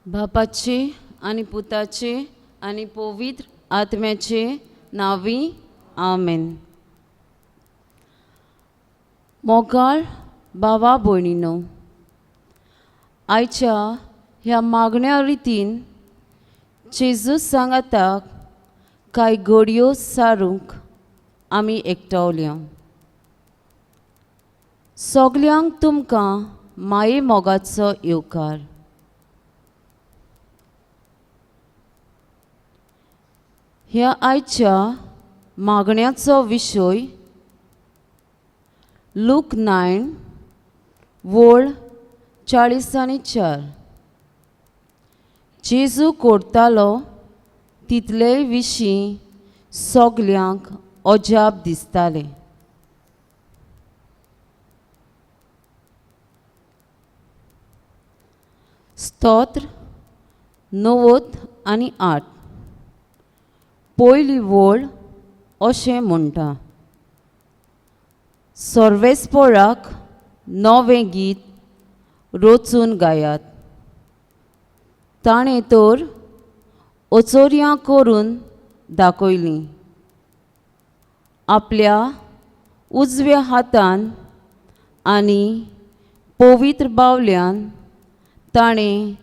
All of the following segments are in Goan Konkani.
बापाचे आनी पुताचे आनी पवित्र आत्म्याचे नांवी आमेन. मोगाळ भावा भयणीनो, आयच्या ह्या मागण्या रितीन जेजू सांगाताक कांय घडयो सारूंक आमी एकठावल्या. सगल्यांक तुमकां माये मोगाचो येवकार. ह्या आयच्या मागण्याचो विशय लूक 9 वळ 44. जेजू करतालो तितले विशीं सगल्यांक अजाप दिसतालें. स्तोत्र 98 पयली वळ अशें म्हणटा, सर्वेस्पोराक नवें गीत रचून गायात, ताणें तर अचोर्यां करून दाखयलीं, आपल्या उजव्या हातान आनी पवित्र बावल्यान ताणें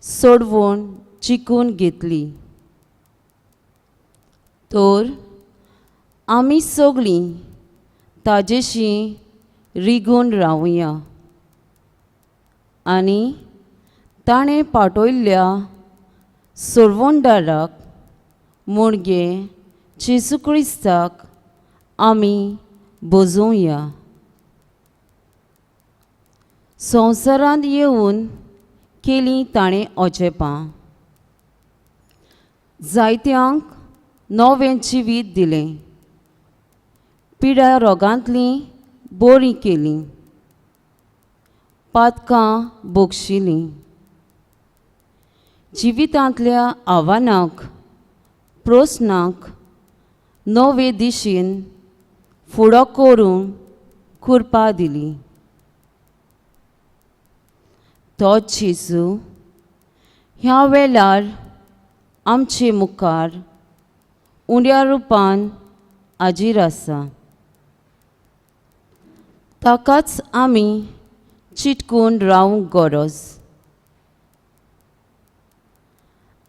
सोडवण जिखून घेतली. तर आमी सगळीं ताजेशी रिगून रावया आनी ताणें पाठयल्ल्या सोडवणदाराक मुणगे जेजू क्रिस्ताक आमी भोजोवया. संवसारांत येवन केलीं ताणें अजेपां, जायत्यांक नवें जिवीत दिलें, पिड्या रोगांतलीं बरीं केलीं, पातकां बक्षिलीं, जिवितांतल्या आव्हानांक प्रस्नांक नवे दिशेन फुडो करून कृपा दिली. तो जेजू ह्या वेळार आमचे मुखार उण्या रुपान हाजीर आसा. ताकाच आमी चिटकून रावंक गरज.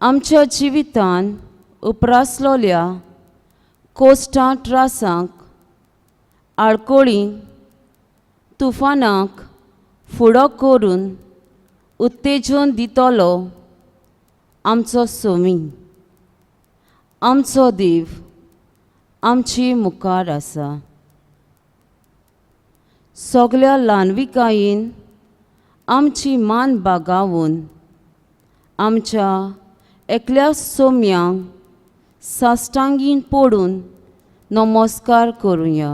आमच्या जिवितान उपरासलोल्या कोश्टां त्रासांक, आडकोळी, तुफानाक फुडो करून उत्तेजन दितलो आमचो सोमी, आमचो देव आमची मुखार आसा. सगल्या ल्हानविकायेन आमची मान बागावून आमच्या एकल्या सोम्यांक साश्टांगीन पडून नमस्कार करुया.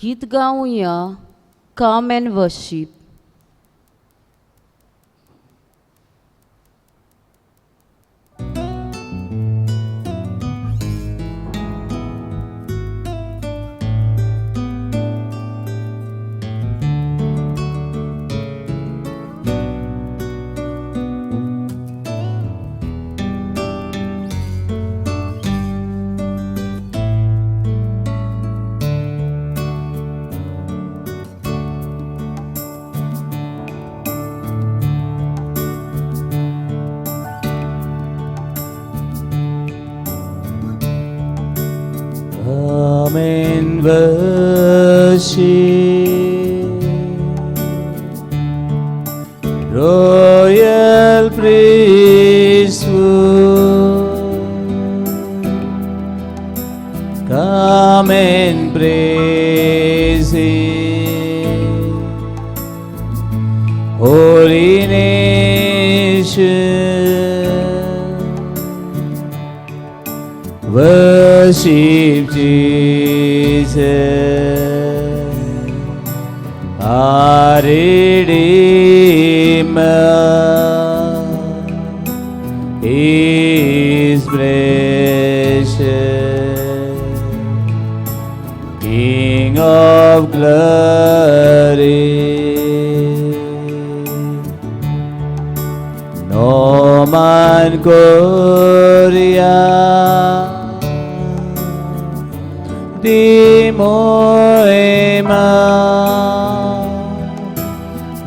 गीत गावया काम and worship. Worship, royal priesthood, come and praise Him, holy nation, worship. Worship Jesus, our Redeemer. He is precious, King of glory. No man could di moema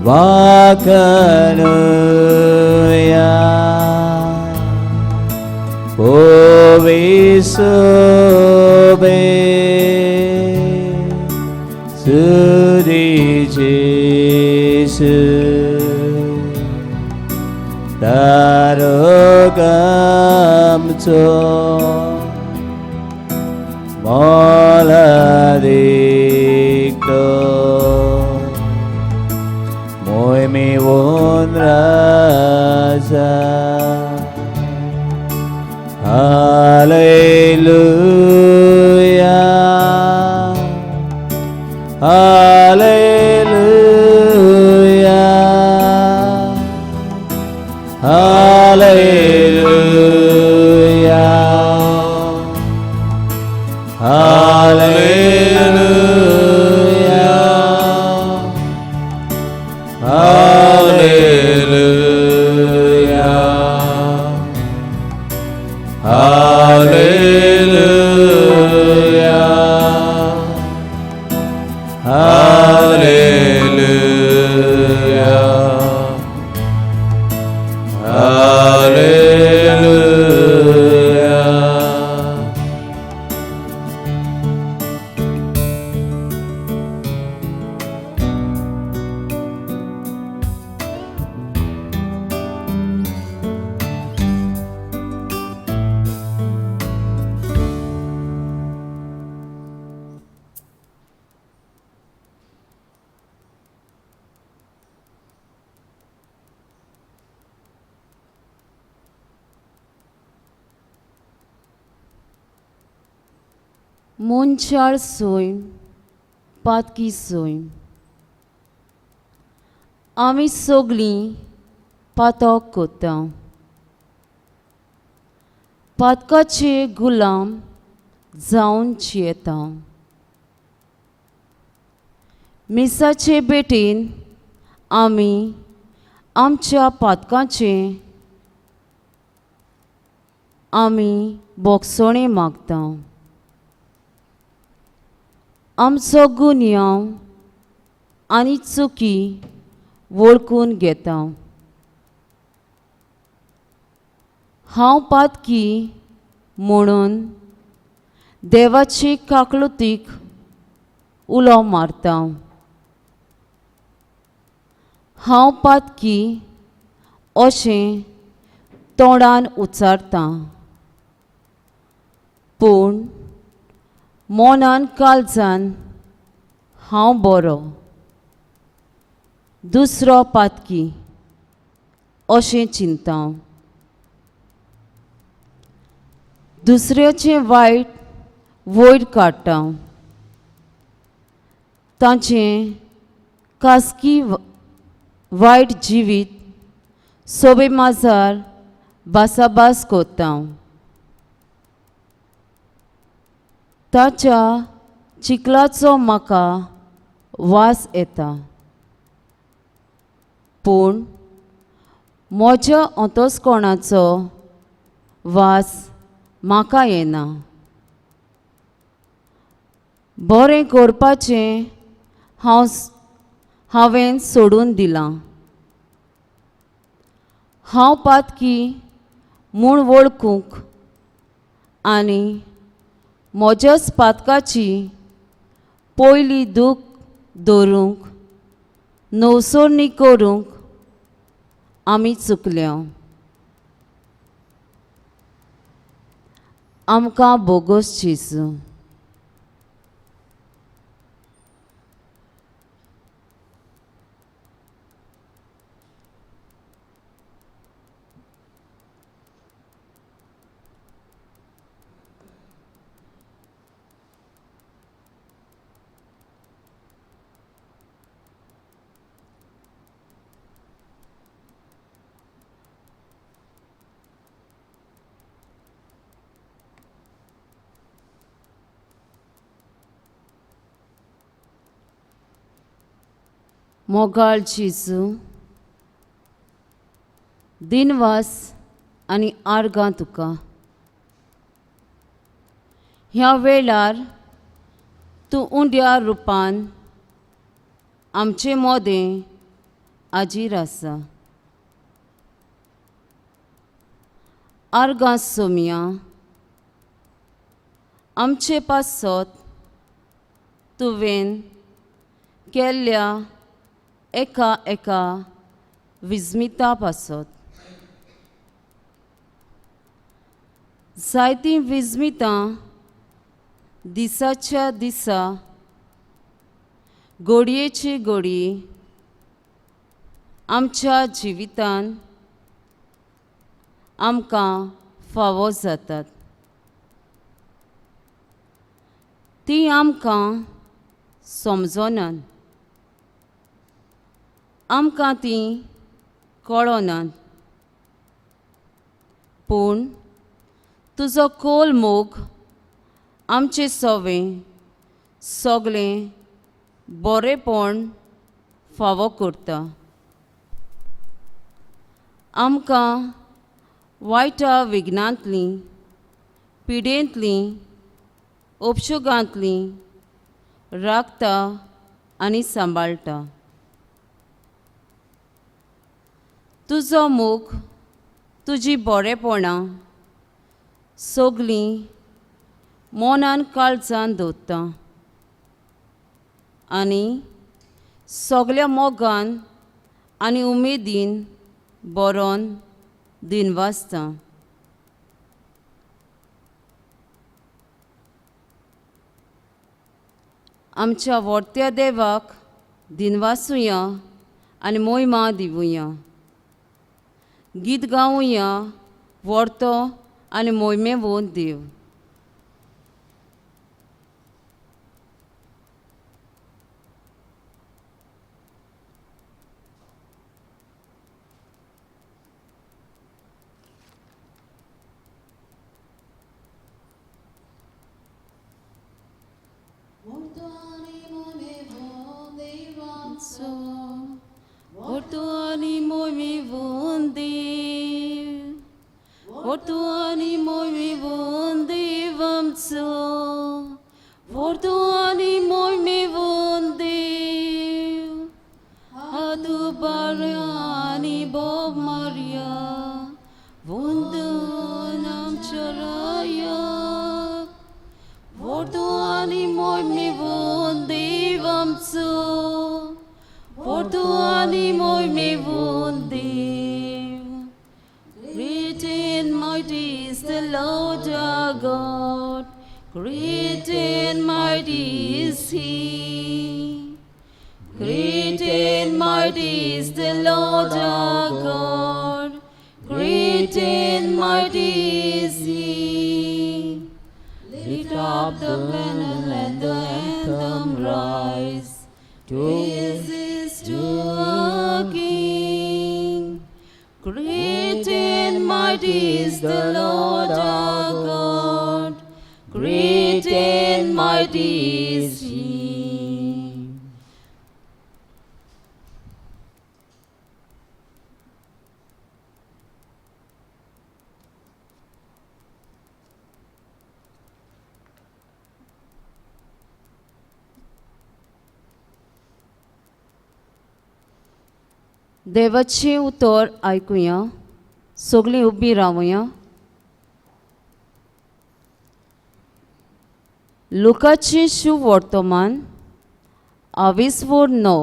vakanuya povisobe suri Jesu tarogamcho moladicto muy mi buen raza. Aleluya, aleluya, aleluya, aleluya, aleluya, aleluya, aleluya, aleluya. मनशाळ सैम पातकी सैम आमी सगळीं पातक कोत्ता. पातकाचे गुलाम जावन जियेता. मिसाचे भेटीन आमी आमच्या पातकाचे आमी बोगसोणें मागता. आमचो गुन्यांव आनी चुकी वळखून घेता. हांव पातकी म्हणून देवाची काकळुतीक उलो मारता. हांव पातकी अशें तोंडान उच्चारता, पूण मोनान काळजान हांव बरो, दुसरो पातकी अशें चिंता. दुसऱ्याचें वायट वयर काडटा, तांचें खासगी वायट जिवीत सोबे माजार भासाभास करता. ताच्या चिखलाचो म्हाका वास येता, पूण म्हज्या अंतस्कोणाचो वास म्हाका येना. बरें करपाचें हांवें सोडून दिलां. हांव पातकी म्हूण वळखूंक आनी म्हज्याच पातकाची पयली दूख दवरूंक नवसरणी करूंक आमी चुकल्या. आमकां बोगोस जेजू. मोगाळ जेजू, दिनवास आनी आर्गां तुका. ह्या वेळार तूं उंड्या रुपान आमचे मोदें आजीर आसा. आर्गां सोमया, आमचे पासत तुवें केल्ल्या एका एका विस्मिता पासत. जायतीं विस्मितां दिसाच्या दिसा घडयेची घडी आमच्या जिवितान आमकां फावो जातात. तीं आमकां समजनात, आमकां तीं कळनात, पूण तुजो खोल मोग आमचें सवें सगळें बरेंपण फावो करता. आमकां वायटा विघ्नांतलीं, पिडेंतलीं, उपशुगांतलीं राखता आनी सांबाळटा. तुजो मोग, तुजी बरेपणां सगळीं मनान काळजान दवरता आनी सगल्या मोगान आनी उमेदीन बरोवन दिनवासता. आमच्या व्हडत्या देवाक दिनवासुया आनी मोहिमा दिवया. गीत गावया व्हडतो आनी मोहिमेवंत देव. व्हडतो आनी मोहिमेवंत देव, व्हडतो आनी मोहिमेवंत देव आमचो, व्हडतो आनी मोहिमेवंत देव. हात आनी बोब मारया, वंदन आमच्या रायाक. व्हडतो आनी मोहिमेवंत देव आमचो, व्हडतो आनी मोहिमेवंत देव. Great and mighty is the Lord our God. Great and mighty is He. Great and mighty is the Lord our God. Great and mighty is He. Lift up the banner, let the anthem rise. Praises to our King. Great and mighty is the Lord our God. Great and mighty is He. देवाचें उतर आयकुया. सगळीं उबीं रावया. लुकाचें शुभवर्तमान आवीसवोर 9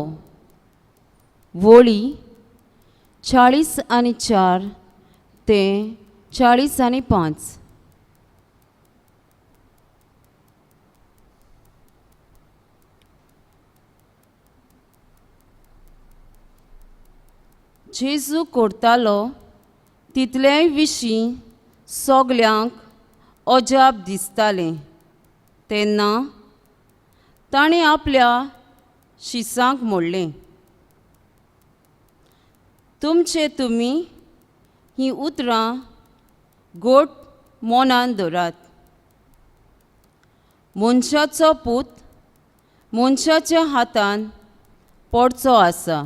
वळी 44 ते 45. जेजू करतालो तितलेय विशीं सगल्यांक अजाप दिसतालें. तेन्ना ताणें आपल्या शिसांक म्हणलें, तुमचे तुमी हीं उतरां गोट मनान दवरात. मनशाचो पूत मनशाच्या हातान पडचो आसा.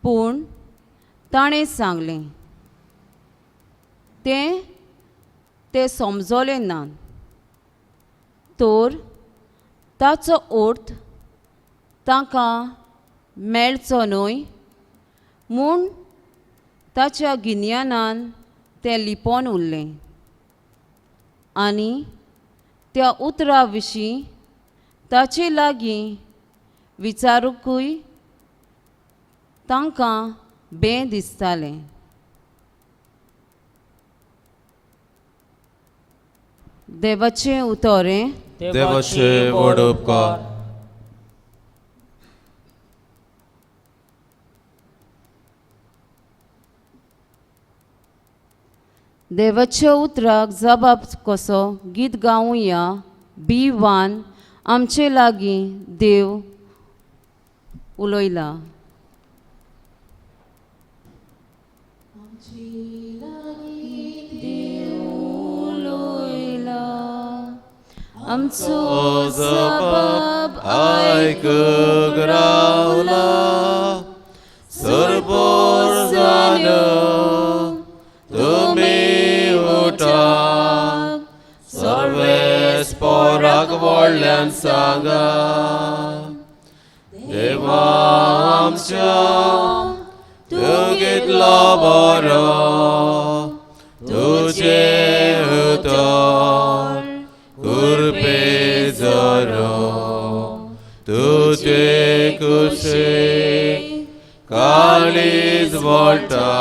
पूण ताणें सांगलें तें ते समजले ना, तर ताचो अर्थ तांकां मेळचो न्हय म्हूण ताच्या गिन्यानान तें लिपोवन उरलें आनी त्या उतरा विशीं ताचे लागीं विचारुकूय तांकां बें दिसतालें. देवाचें उतर हें. देवाचे व्हड उपकार. देवाच्या उतराक जबाब कसो गीत गावया बी 1. आमचे लागीं देव उलयला. आमचे लागीं देव उलयला, आमचो जबाब आयकूंक रावला. सरपोर जावन तुमी उठात, सर्वेस पोराक व्हडल्यान सांगा. देवा आमच्या तूं कितलो बरो, तुजें उतर कृपे जरो. तुजे कुशीक काळीज वळटा,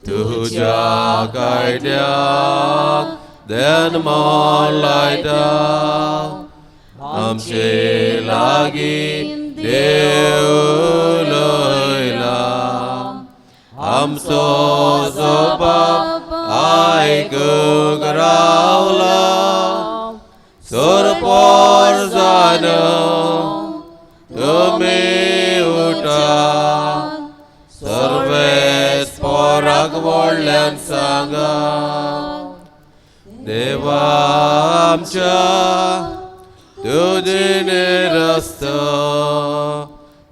तुज्या कायद्याक ध्यान मन लायता. आमचे लागीं देव उलयला, आमचो जबाब आयकूंक रावला. सरपोर जावन तुमी उठात, सर्वेस पोराक व्हडल्यान सांगा. देवा आमच्या तुजें रस्तो,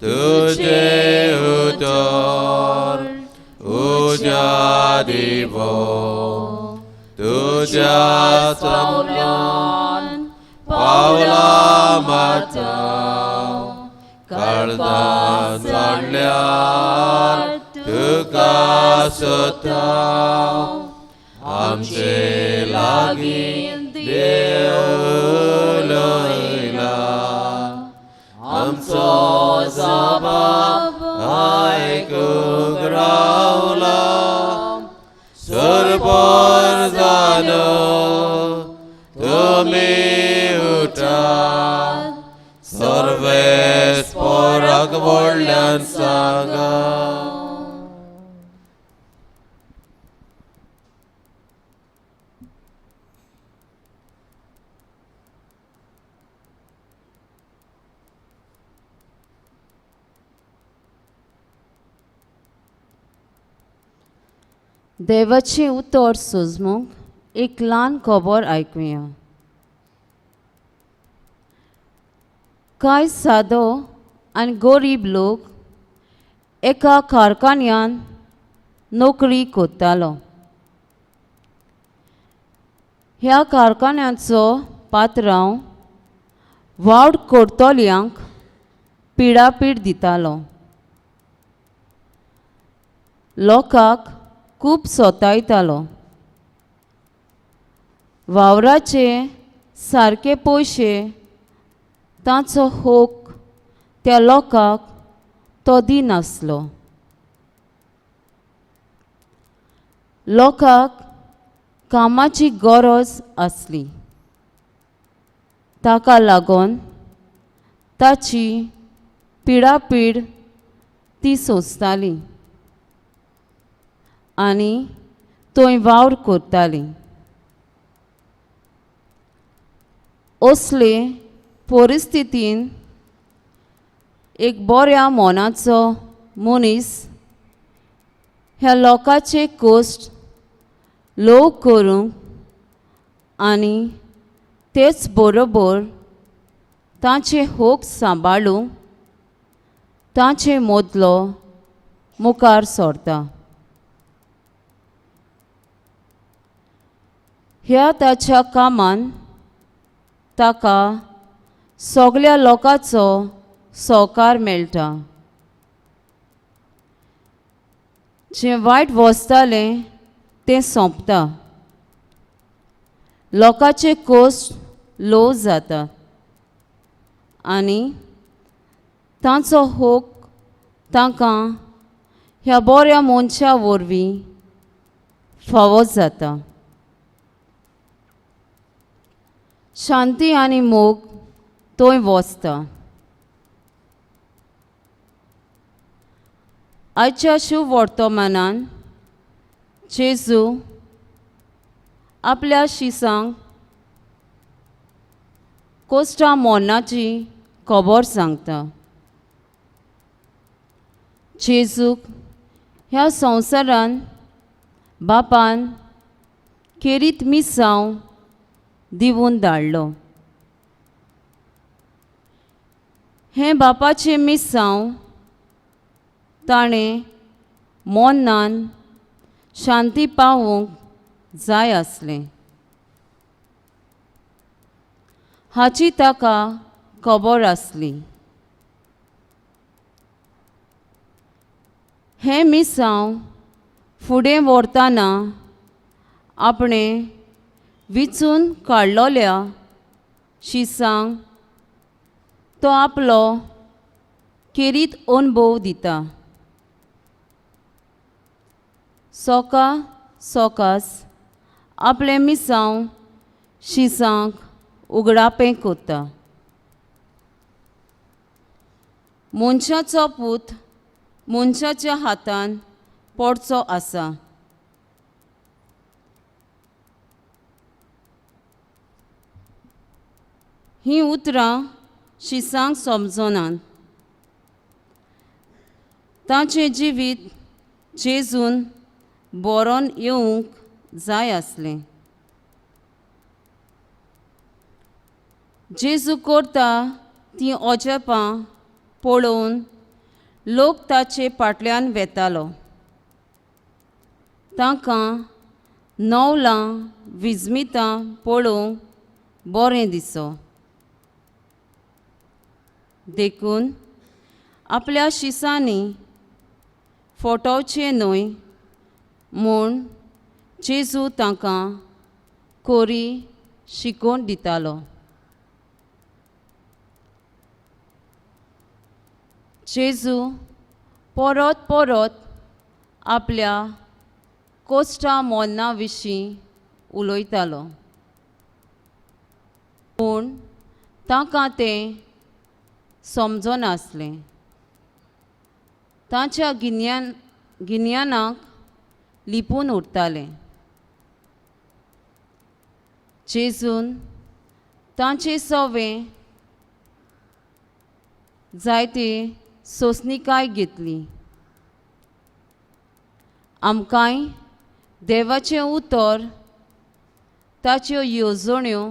तुजें उतर उज्या दिवो. तुज्या सामन्यान पावलां मारता, काळजान जाणल्यार तुका सोदता. आमचे लागीं देव उलयला, आमचो जबाब आयकूंक रावला. सरपोर जावन तुमी उठात, सर्वेस पोराक व्हडल्यान सांगा. देवाचें उतर सोजमूंक एक ल्हान खबर आयकुया. कांय सादो आनी गरीब लोक एका कारखान्यान नोकरी करतालो. ह्या कारखान्याचो पात्रांव वावर करतल्यांक पिडापीड दितालो. लोकांक खूब सोतायतालो. वावराचे सारके पयशे तांचो होक त्या लोकांक तो दिनासलो. लोकांक कामाची गरज आसली, ताका लागून ताची पिडापीड ती सोंसताली आनी थंय वावर करताली. असले परिस्थितीन एक बऱ्या मनाचो मनीस ह्या लोकांचे कश्ट ल्हव करूंक आनी तेच बरोबर तांचे होक सांबाळूंक तांचे मोदलो मुखार सरता. ह्या ताच्या कामान ताका सगल्या लोकांचो सहकार मेळटा. जें वायट वसतालें तें सोंपता. लोकांचे कोश ल्हव जाता आनी तांचो होक तांकां ह्या बऱ्या मनशा वरवीं फावो जाता. शांती आनी मोग थंय वसता. आयच्या शुभ वर्तमानान जेजू आपल्या शिसांक कोश्टा मोन्नाची खबर सांगता. जेजूक ह्या संवसारान बापान खेरीत मिसांव दिवन धाडलो. हें बापाचें मिसांव ताणें मोन्नान शांती पावोवंक जाय आसलें. हाची ताका खबर आसली. हें मिसांव फुडें व्हरतना आपणें विचून काडलोल्या शिसांक तो आपलो खेरीत अणभव दिता. सोका सोकास आपलें मिसांव शिसांक उगडापें कोत्ता. मनशाचो पूत मनशाच्या हातान पडचो आसा. हीं उतरां शिसांक समजनात. तांचें जिवीत जेजून बरोवन येवंक जाय आसलें. जेजू करता तीं अजापां पळोवन लोक ताचे फाटल्यान वेतालो. तांकां नवलां विजमितां पळोवंक बरें दिसो. देखून आपल्या शिसांनी फटोवचें न्हय म्हूण जेजू तांकां कोरी शिकोवन दितालो. जेजू परत परत आपल्या कोश्टा मोन्ना विशीं उलयतालो, पूण तांकां तें समजनासलें. तांच्या गिन्यानाक लिपून उरतालें. जेजून तांचे सवे जायते सोंसणीकाय घेतली. आमकांय देवाचें उतर ताच्यो येवजण्यो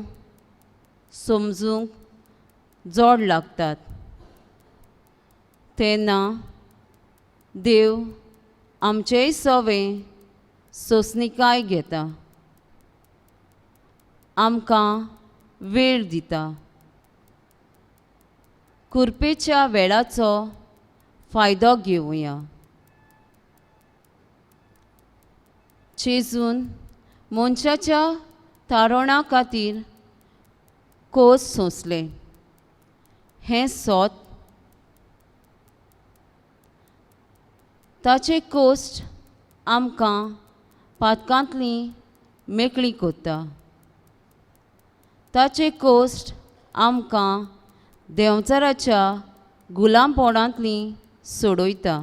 समजूंक जोड लागतात. तेन्ना देव आमचेय सवे सोंसणीकाय घेता, आमकां वेळ दिता. कुरपेच्या वेळाचो फायदो घेवया. जेजून मनशाच्या तारणा खातीर कोस सोंसले. हें सोत ताचे कोश्ट आमकां पातकांतली मेकळी कोत्ता. ताचे कोश्ट आमकां देंवचाराच्या गुलामपोणांतली सोडयता.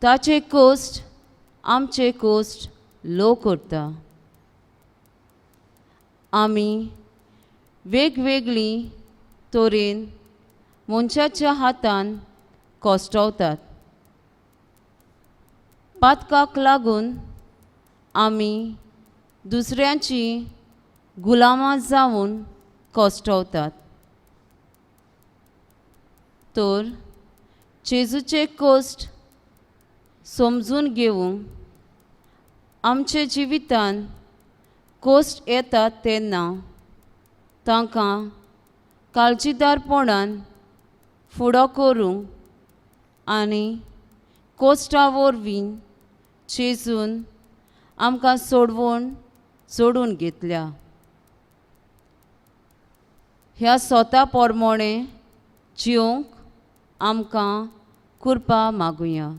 ताचे कोश्ट आमचे कोश्ट लो करता. आमी वेगवेगळी तरेन मनशाच्या हातान कोश्टवतात. पातकाक लागून आमी दुसऱ्यांची गुलामां जावन कश्टवतात। तर जेजूचे कश्ट समजून घेवंक आमच्या जिवितान कश्ट येतात तेन्ना तांकां काळजीदारपणान फुडो करूंक आनी कश्टा वरवीं जेजून आमकां सोडवण जोडून घेतल्या। ह्या स्वता प्रमाणे जिवंक आमकां कृपा मागुया।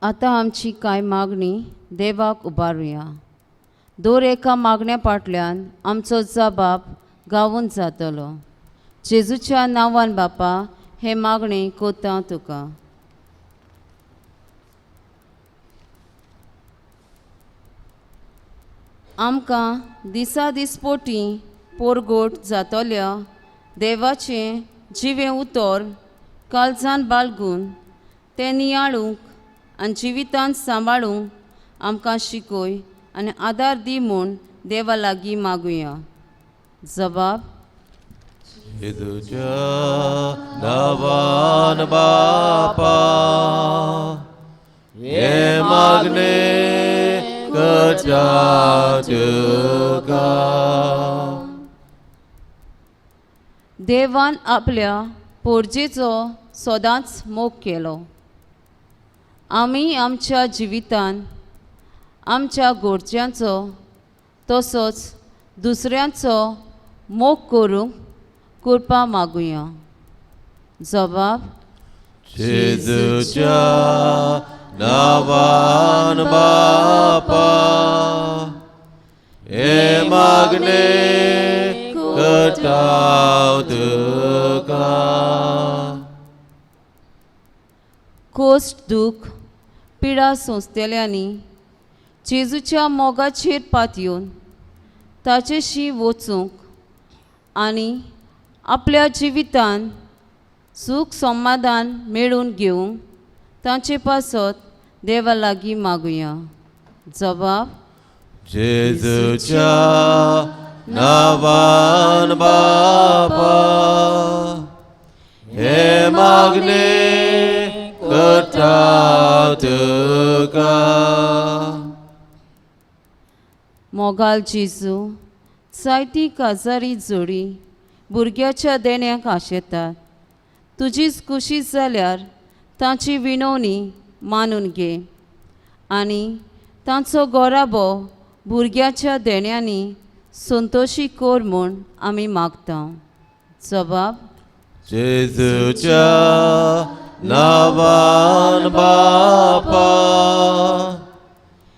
आतां आमची कांय मागणी देवाक उबारुया। दर एका मागण्या फाटल्यान आमचो जबाब गावून जातलो। जेजूच्या नांवान बापा हे मागणे कोता तुका। आमकां दिसा दिसपोटी पोरगोट जातल्या देवाचें जिवें उतर काळजान बाळगून तें नियाळूंक आनी जिवितांत सांबाळूंक आमकां शिकय आनी आदार दी म्हूण देवा लागीं मागुया। जबाब जेजूच्या नांवान बापा हे मागणे करता तुका। देवान आपल्या पोरजेचो सदांच मोग केलो। आमी आमच्या जिवितान आमच्या गरजांचो तसोच दुसऱ्यांचो मोग करूंक कृपा मागुया। जबाब जेजूच्या नांवान बापा हे मागणे करता तुका। कोश्ट दूख पिडा सोंसतल्यांनी जेजूच्या मोगाचेर पातयेवन ताचेशी वचूंक आनी आपल्या जिवितान सूख समाधान मेळून घेवंक तांचे पासत देवा लागीं मागुया। जबाब जेजूच्या नांवान बापा हे मागणे करता तुका। मोगाल जेजू जायती काजारी जोडी भुरग्याच्या देण्याक आशेतात। तुजीच खुशी जाल्यार तांची विनवणी मानून घे आनी तांचो गोराबो भुरग्याच्या देण्यांनी संतोशी कर म्हूण आमी मागता। जबाब जेजूच्या नांवान बापा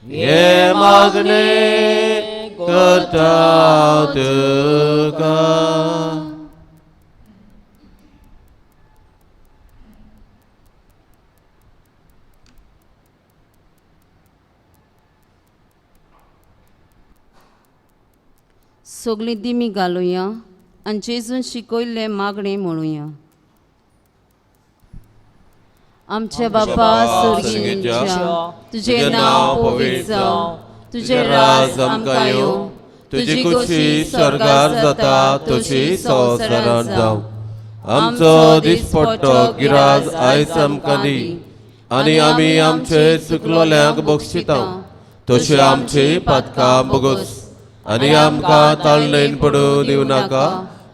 हे मागणे करता तुका। सगळीं दिमी घालुया आनी जेजून शिकयल्लें मागणें म्हणुया। आमच्या बापा स्वर्गीच्या, तुजें नांव पवित्र जावं, तुजें राज आमकां येवं, तुजी खुशी स्वर्गार जाता तशी संवसारांत जावं। आमचो दिसपट्टो गिराज आयज आमकां दी आनी आमी आमचे चुकलोल्यांक बक्षिता तशें आमची पातकां बगोस आनी आमकां ताळणेन पडूं दिवं नाका,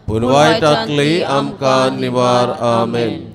पूण वायटांतली आमकां निवार। आमेन।